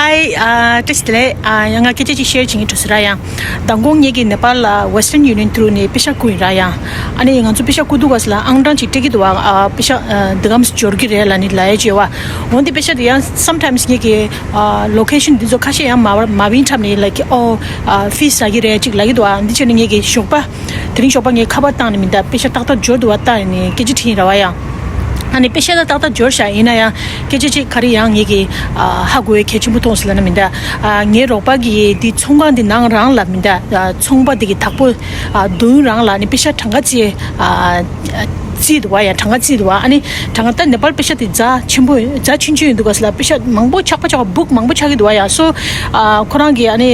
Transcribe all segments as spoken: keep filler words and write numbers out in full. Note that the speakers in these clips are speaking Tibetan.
ཨའི་ཨ། བཀྲ་ཤིས་བདེ་ལེགས། ཨ། ཡང་ང་སྐད་ཆ་ཅིག་ཤེར་བྱེད་ཀྱི་འདུག་ཟེར་ར་ཡང་། མདང་དགོང་ངེད་ཀྱི་ནེ་པཱལ་ལ་Western Union through་ནས་པེ་ཤག་བསྐུར་ཡིན་ར་ཡང་། ཨ་ནི་ང་ཚོ་པེ་ཤག་བསྐུར་དུས་སྐབས་སུ་ལ་ཨང་གྲངས་ཅིག་སྤྲད་ཀྱི་འདུག་བ། ཨ། པེ་ཤག་ཨ། འདི་གམ་འབྱོར་གྱི་རེད་ལབ་ནི་ལབ་ཡས་བྱས་བ། འོན་ཏེ་པེ་ཤག་དེ་ཡང་sometimes་ངེད་ཀྱི་ཨ། location་འདི་ཚོ་ཁ་ཤས་ཡང་མ་མ་བིན་འཁྲབ་ནས་like ཨོ། ཨ། fees་ཟ་གི་རེད་ཅིག་ལབ་ཀྱི་འདུག་བ། འདི་བྱས་ནས་ངེད་ཀྱི་ཞོགས་པ། དེ་རིང་ཞོགས་པ་ངས་ཁ་པར་བཏང་ནས་མི་འདུག་པེ་ཤག་ཏག་ཏག་འབྱོར་འདུག་བ་བཏང་ནས་སྐད་ཆ་དྲིས་ཡིན་ར་བ་ཡང་། ཨ་ནི་པེ་ཤག་ད་ཏག་ཏག་འབྱོར་ཤག་ཡིན་ན་ཡང་སྐད་ཆ་ཅིག་ག་རེ་ཡང་ངེད་ཀྱིས་ཨ། ཧ་གོ་བའི་གལ་ཆེན་པོ་མཐོང་སོང་ལབ་ན་མི་འདུག་ཨ། ངའི་རོགས་པ་གིས་འདི་ཚོང་ཁང་འདི་ནང་རང་ལ་མི་འདུག་ཨ། ཚོང་པ་འདི་གི་བདག་པོ་ཨ། མདུན་རང་ལ་ནི་པེ་ཤག་གྲངས་ཀ་རྩིས་ཨ། རྩིས་འདུག་བ་ཡང་གྲངས་ཀ་རྩིས་འདུག་བ། ཨ་ནི་གྲངས་ཀ་ད་ནེ་པཱལ་པེ་ཤག་དེ་རྫ་ཆེན་པོ་རྫ་ཆུང་ཆུང་ཡིན་འདུག་ག་ཟེར་ལ་པེ་ཤག་མང་པོ་ཆག་པ་ཆག་པ་book་མང་པོ་ཆགས་ཀྱི་འདུག་བ་ཡང་སོ། ཨ། ཁོ་རང་གིས་ཨ་ནི།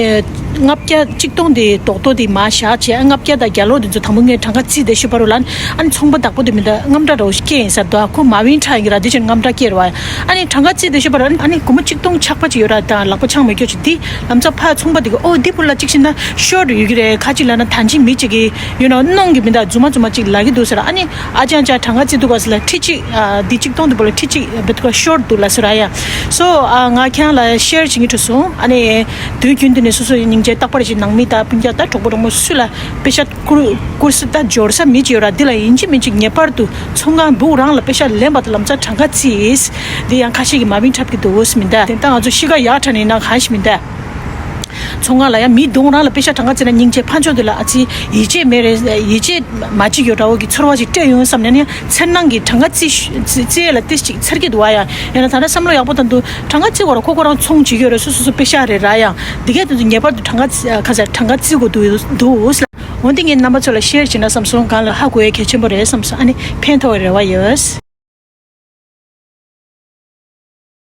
ལྔ་བརྒྱ་གཅིག་སྟོང་དེ་རྡོག་རྡོག་དེ་མར་བཞག་བྱས། ལྔ་བརྒྱ་དང་བརྒྱ་ལོ་དེ་ཚོ་དང་པོ་ངས་གྲངས་ཀ་རྩིས་བསྡད་ཤོད་པ་རུ་ལ། ཨ་ནི་ཚོང་པ་བདག་པོ་དེ་མི་འདུག་དངངས་སྐྲག་འདྲ་བོ་ཞིག་སྐྱེས་ཡིན་ས་འདུག་ཁོ་མ་བིན་ཁྲ་ཡིན་གྱི་ར། དེ་བཞིན་དངངས་སྐྲག་སྐྱེས་རེད་བ། ཨ་ནི་གྲངས་ཀ་རྩིས་བསྡད་ཤོད་པ་རུ་ཨ་ནི་སྒོར་མོ་གཅིག་སྟོང་ཆག་པ་ཅིག་ཡོད་ར། དང་ལག་པ་འཆང་མེད་སྐྱོ་ཅིག་དེ་ལམ་སང་ཕར་ཚོང་པ་དེ་གིས་ཨོ་འདི་བུ་ལ་གཅིག་བྱས་ན་short་ཡོད་ཀྱི་རེད། ཁ་ཅིག་ལབ་ན་ད་ཅིག་མི་གཅིག་གིས་you know་གནོང་གི་མི་འདུག་རྫུན་མ་རྫུན་མ་ཅིག་ལབ་ཀྱི་འདུག་ཟེར། ཨ་ནི་ཨ་ཅང་ཅང་གྲངས་ཀ་རྩིས་འདུག་ག་ཟེར་ལ་ཁྲི་གཅིག་ཨ། འདི་གཅིག་སྟོང་དུ་བོ་ལ་ཁྲི་གཅིག་བེད་ཀ་short་འདུག་ལ་ཟེར་ར་ཡ། སོ། ཨ། ང་ཁྱེད་རང་ལ་ཤེར་བྱེད་ཀྱི་འགྲོ་སོང་། ཨ་ནི་དུས་རྒྱུན་དུ་ནས་སོ་སོ་ཡི་སྙིང་རྗེ་རྟག་པར་ཞིག་ནང་མི་དང་སྤུན་ཀྱག་དང་གྲོགས་པོ་གྲོགས་མོ་སུ་ལ་པེ་ཤག་བསྐུར་བསྐུར་ས་དང་འབྱོར་ས་མི་གཅིག་ཡོད་ར། འདི་ལ་ཡིན་གཅིག་མིན་གཅིག་ངེས་པར་དུ་ཚོང་ཁང་སྦུག་རང་ལ་པེ་ཤག་ལེན་པ་དང་ལམ་སང་གྲངས་ཀ་རྩིས། འདི་ཡང་ཁ་ཤས་ཀྱིས་མ་བིན་འཁྲབ་ཀྱི་འདུག་ཟེར་མི་འདུག་དེ་ལྟ་ང་ཚོ་གཤིས་ཀ་ཡག་དྲགས་ནས་ན་གང་ཞིག་མི་འདུག་ཚོང་ཁང་ལ་ཡང་མི་གདོང་རང་ལ་པེ་ཤག་གྲངས་ཀ་བཙལ་ན་སྙིང་རྗེ་ཕར་ཕྱོགས་དེ་ལ་ཨ་ཙི་ཡིད་ཆེས་མེད་རེད། ཡིད་ཆེས་མ་བྱེད་རྒྱུ་འདྲ་བོ་གི་ཚོར་བ་ཞིག་སྤྲད་ཡོང་བསམ་ནས་ནི་འཚེར་སྣང་གིས་གྲངས་ཀ་རྩིས་རྩིས་ལ་ཏིས་ཅིག་འཚེར་གྱི་འདུག་བ་ཡང་། ཡང་ན་ད་ལྟ་བསམ་བློ་ཡག་པོ་བཏང་དུས་གྲངས་ཀ་རྩིས་དགོས་ར། ཁོ་ཁོ་རང་ཚོང་བྱེད་ཀྱི་ཡོད་རེད། སོ་སོ་སོ་པེ་ཤག་རེད་ར་ཡང་། འདི་གས་དུས་ངེས་པར་དུ་གྲངས་ཀ་རྩིས་ཁ་ཟེར་གྲངས་ཀ་རྩིས་དགོས་འདུག་འདུག་འོན་ཏེ་ངས་རྣམ་པ་ཚོ་ལ་ཤེར་བྱེད་ན་བསམ་སོང་། གང་ལ་ཧ་གོ་ཡ་གལ་ཆེན་པོ་རེད་བསམ་སོང་། ཨ་ནི་ཕན་ཐོགས་པའི་རེ་བ་ཡོད།